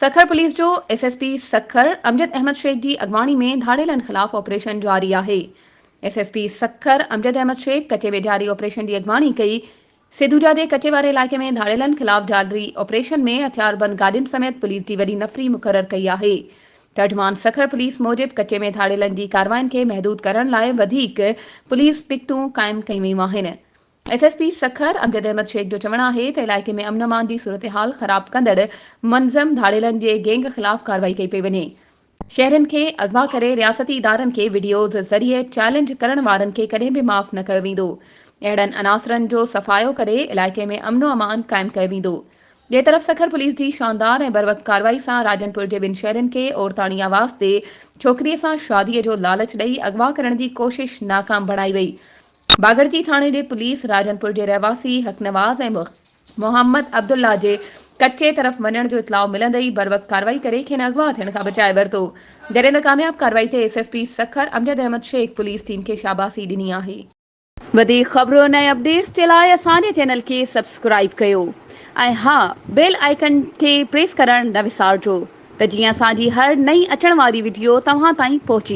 Sukkur police جو S S P Sukkur Amjad Ahmed Shaikh جي اڳواڻي ۾ ڌاڙيلن خلاف آپريشن جاري آهي. S S P Sukkur Amjad Ahmed Shaikh ڪچي ۾ جاري آپريشن جي اڳواڻي ڪئي. سڌوجا جي ڪچي واري علائقي ۾ ڌاڙيلن خلاف جاري آپريشن ۾ هٿياربند گاڏين سميت پوليس جي وڏي نفري مقرر ڪئي آهي. ترجمان سکر پوليس موجب ڪچي ۾ ڌاڙيلن جي ڪارروائين کي محدود ڪرڻ لاء وڌيڪ پوليس پڪٽون قائم ڪيون ويون آهن. S S P Sukkur Amjad Ahmed Shaikh جو چوڻ آهي ته علائقي ۾ امن امان جي صورتحال خراب ڪندڙ منظم ڌاڙيلن جي گينگ خلاف ڪارروائي ڪئي پئي وڃي. شهرين کي اغوا ڪري رياستي ادارن کي وڊيوز ذريعي چئلينج ڪرڻ وارن کي ڪڏهن به معاف نه ڪيو ويندو. اهڙن عناصرن جو صفايو ڪري علائقي ۾ امن و امان قائم ڪيو ويندو. ٻئي طرف سکر پوليس جي شاندار ۽ بروقت ڪارروائي سان راجنپور جي ٻن شهرين کي عورتاڻي آواز تي ڇوڪري سان شادي جو لالچ ڏئي اغوا ڪرڻ جي ڪوشش ناڪام بڻائي وئي. باگڙجي ٿاڻي جي پوليس راجنپور جي رهواسي حق نواز ۽ محمد عبدالله جي ڪچي طرف وڃڻ جو اطلاع ملندي ئي بروقت ڪارروائي ڪري کين اغوا ٿيڻ کان بچائي ورتو. جڏهن ته ڪامياب ڪارروائي تي S S P Sukkur Amjad Ahmed Shaikh police team کي شاباسي ڏني آهي. وڌيڪ خبرن ۽ اپڊيٽس جي لاء اسان جي چينل کي سبسڪرائيب ڪيو ۽ ها بيل آئيڪن کي پريس ڪرڻ نه وسارجو ته جيئن اسان جي هر نئين اچڻ واري وڊيو توهان تائين پهچي.